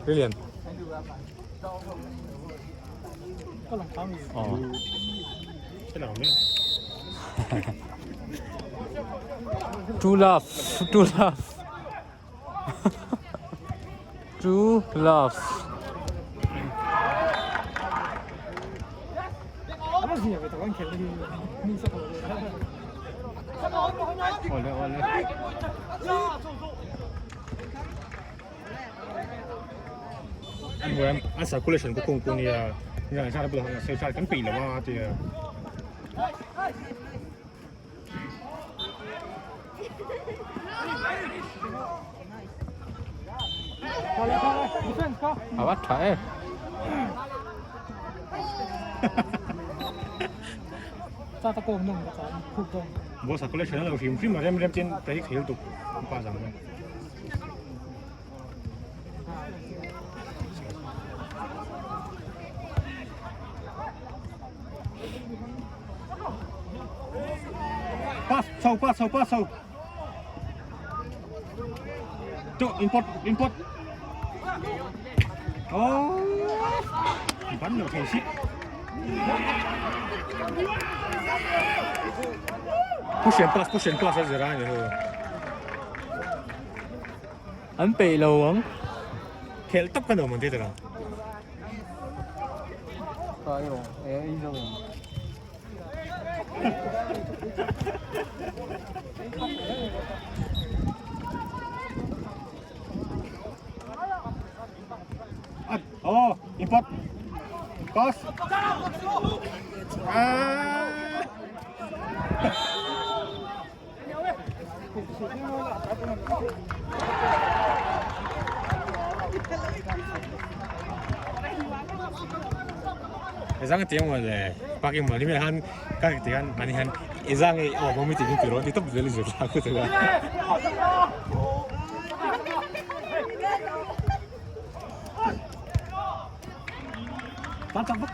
Lilian. Oh. True love, true love. True love. Ole ole. An hmuh an an circulation ku kung ku nia nia sa bula sa sa kan peih lo a tia. A va tha e. Ball circulation a lo hrim hrim a rem rem tin play khel tuk pa zang a. Pass chho pass chho pass chho. Chọ import import. Oh. Bắn được thầy shit. Push and pass push and pass a zira ni ho. An peih lo ang. Khelh tak kan awm ang tih takah. Oh, import. Pass. Ah. Ezang tiang ma le parking ma ni me han ka ti han mani han ezang e oh mo mi ti ti ro ti top zel zel la ku te la Ta chak vak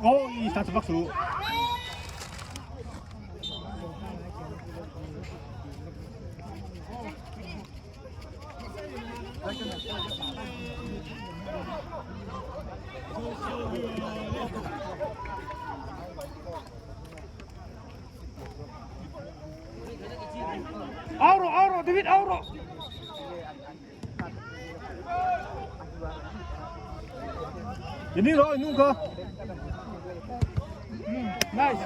oh i ta chak vak su Au rawh, au rawh, David, au rawh. Ini rawh inung kha. Nice.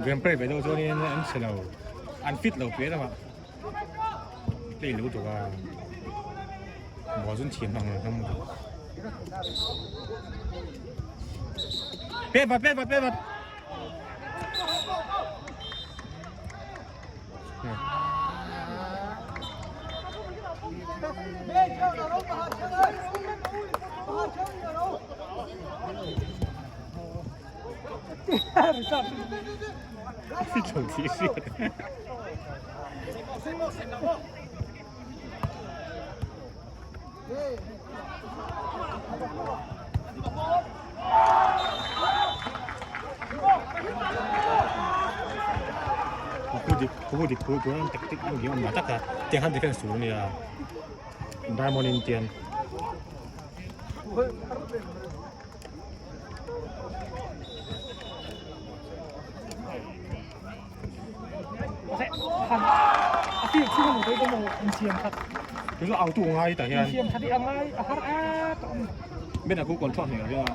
Game play ve deuh chuanin an chhe lo an fit lo piah lamah play lo tuk a ball chu an thiam ang hlawm lutuk pet vat pet vat pet vat. Khu dik khu tuna tactic an awm mah tak a tiang khan defense tur a nia Diamond Indian. Chu chu auto ngai tah hian Ben a ku control hmel ring a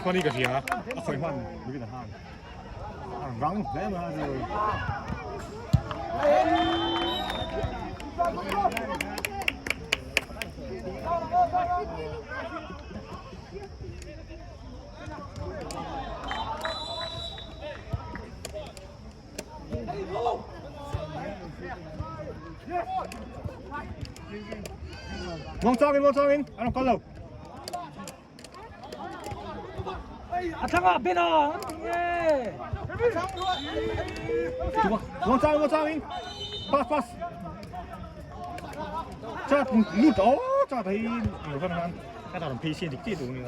Khawni ka hria a khawi hman David a han a rang hle mai a chu. Muang changin muang changin an rawn kal lo. A thlangah Ben a nge. Muang changin muang changin pass pass. Chat lut oh chat hi lo khan khan ka ta ron phei sian dik ti tu ni.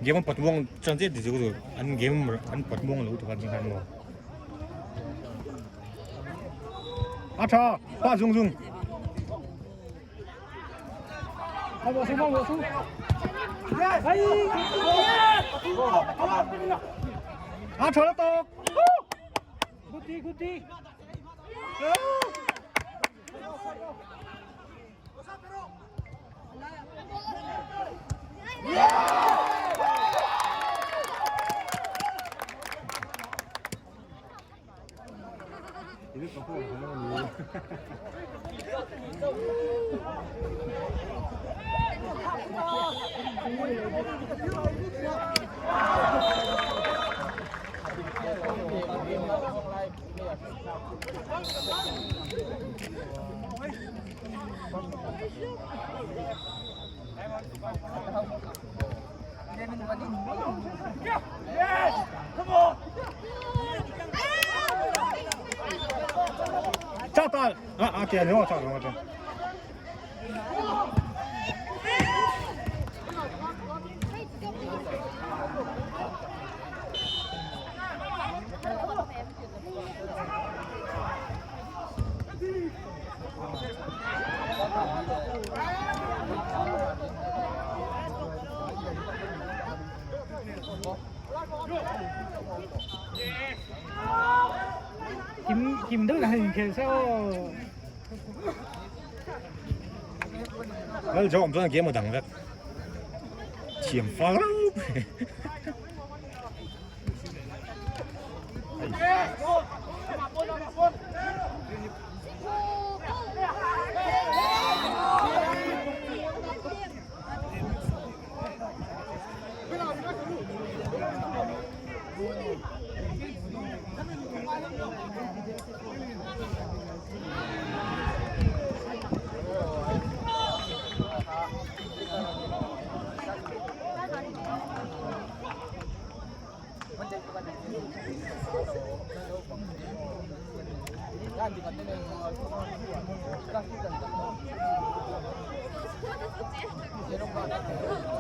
Game an patmuang chan chiah ti chu an game an patmuang lo tukah ding khan maw. A tha pa zung zung. A tha tawk. Guti guti. Cha ta a a ke no cha no cha. Kim kim deuh lah inkhel se aw. Lal zo awm chuan game a dang vek. Thiam fal reuh.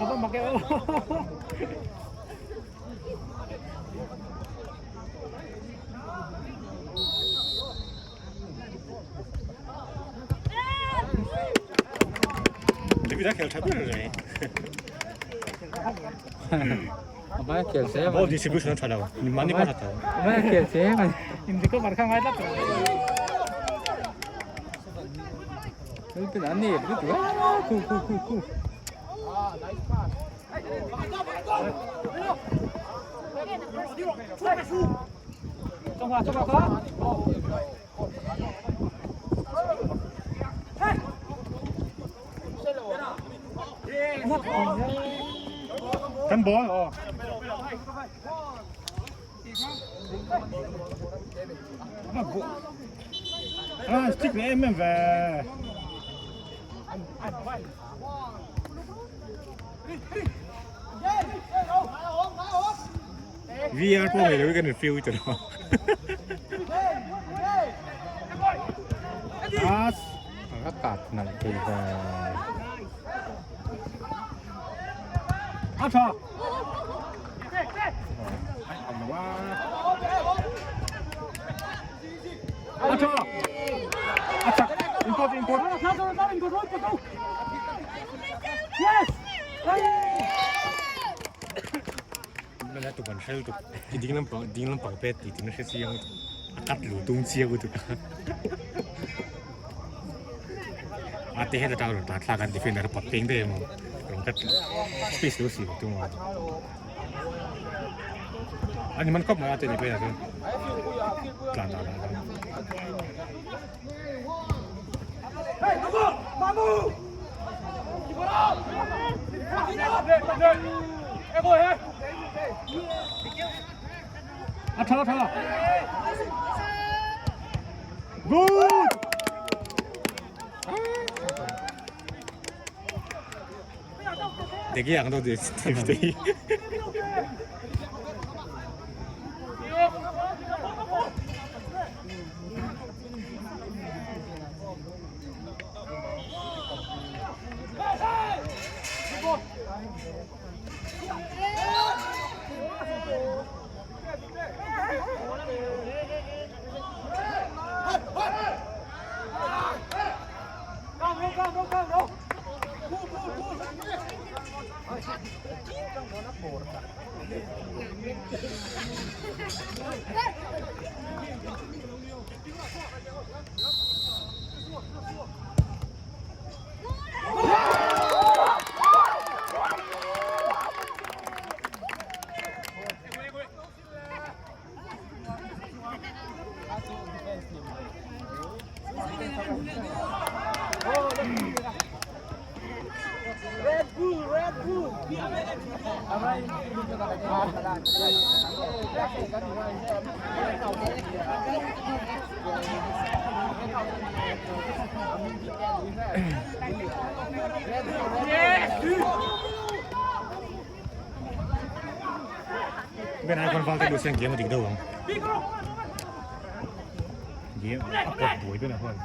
Apa pakai oh. David a khel tha ber reng. Amai khel se Ball distribution a tha lo. Mani pawh a tha tho. Amai khel se man. Indiko barkha ngai tlat. Pin an ni tu ku ku ku ku. Trong hòa, trong hòa có. Kan ball oh. Ah, stick leh em em ve. VR pawh ngei lo hi kan in feel ta lo. As Ka kat nalh thei ve. A tha. A tha. A chak. Import import. Yes! Mana tu kan hel tu. Ki ding lampang ding lampang pet ti tin hre chiang a kat lu tung chiang tu. A te heta tang ron ta thla kan defender pat peng de mo. Ron kat space lo si tu ma. Ani man kop ma te ni pe na tu. Tlan ta ta. A tha tha. Good. Degi ang do de de. Ben ai con val te lu siang game dik deuh ang. Game a pawt buai ben a huan.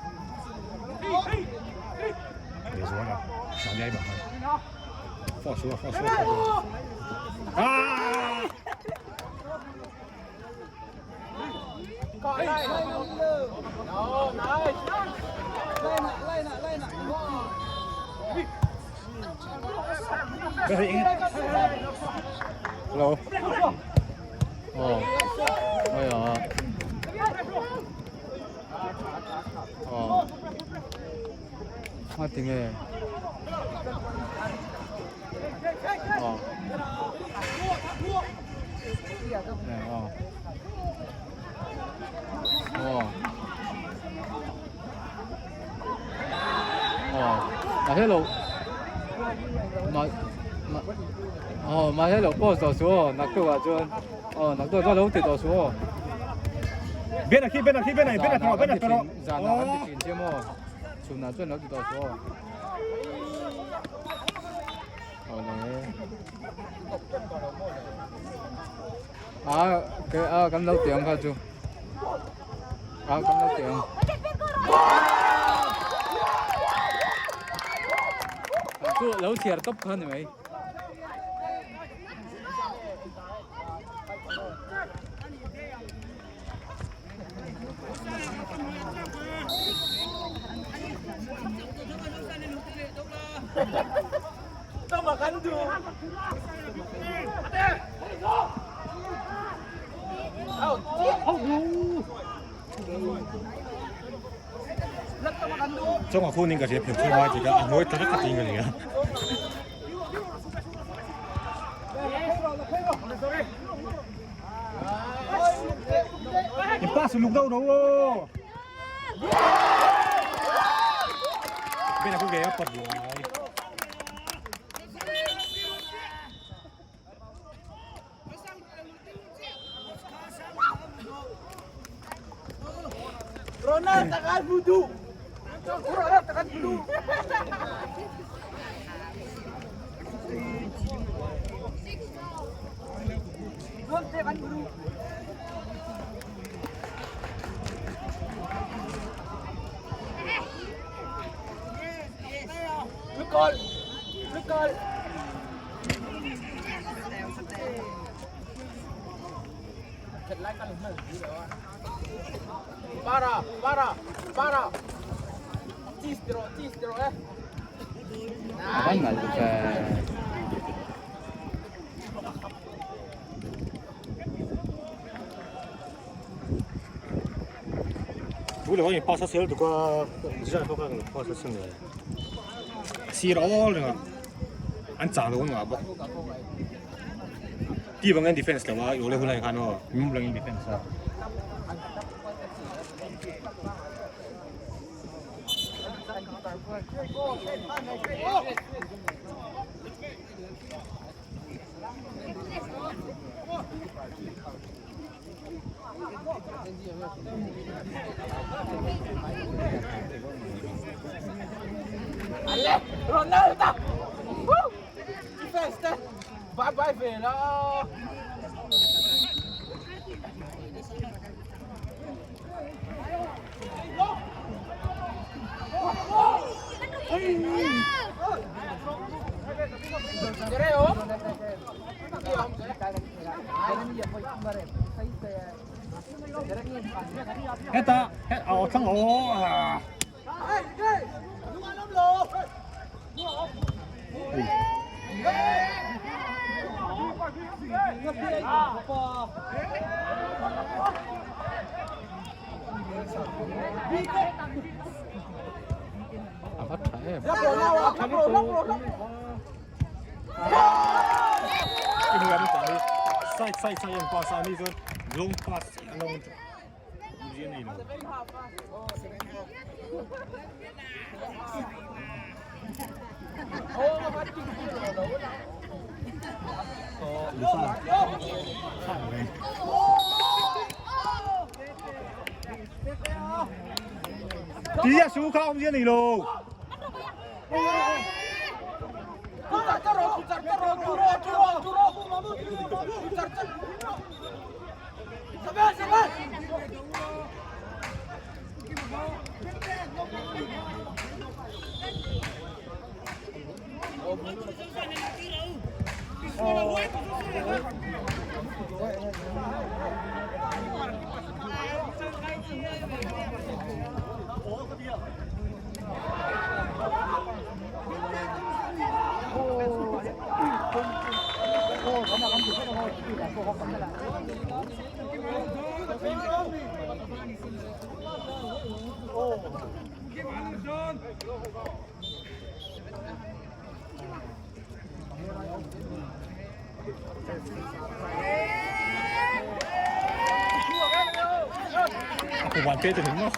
Leh zual a, mahni ai bang a. Force a force a. Ah! Hello. 哦，哎呀。哦。啊点嘅？哦。哦。哦。哦，马切鲁，马马，哦，马切鲁波大输，纳多啊阵，哦，纳多做老跌大输。 Ben khi ben khi ben này ben này ben này pero. zan ah an ti thin che maw chhunah chuan lo ti tawh suh aw awle a ke a kan lo ti ang kha chu a kan lo ti ang chu lo chhiar tawp kha ni mai. Chong a khunin ka hria phel thung a tika a ngawi ta vek ka ting a ni a. In pass luk deuh ro aw. Bên a ku ge a pat buai. A van nalh ve. Tu lo in pass a sel tuk a zan pawh kha pass a sel nge sir all ringa an chang lo nga bawk ti bang in defense lo a i ole hunai khan aw mum lang in defense a. Heta het aw thlang aw ah. A va tha em. Side side side an pass a ni chuan long pass long zia nei lo. Tí a su kha awm zia nei lo. A wan pe te maw.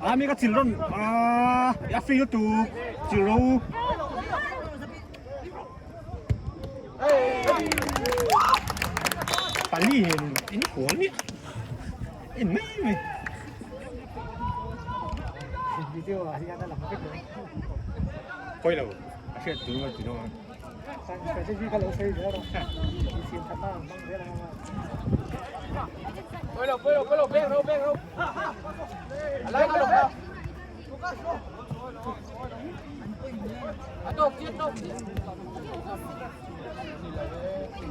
A mi ka chil rawn a a feel tu chil ro. Pali in in hual mi in mai mai. Pawilo a hriat tur a ti dawn a.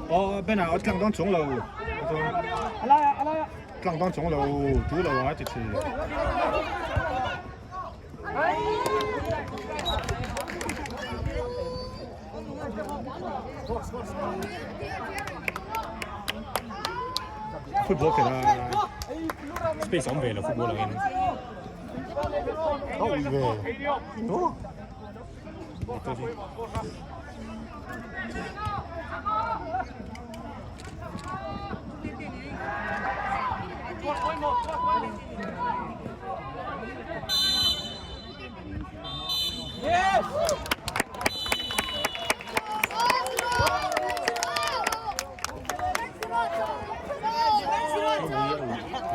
Aw Ben ah tlang dawn chung lo tlang dawn chung lo tu lo a ti thin. Football khelh a space a awm ve lo football angin. A ui ve. Oh.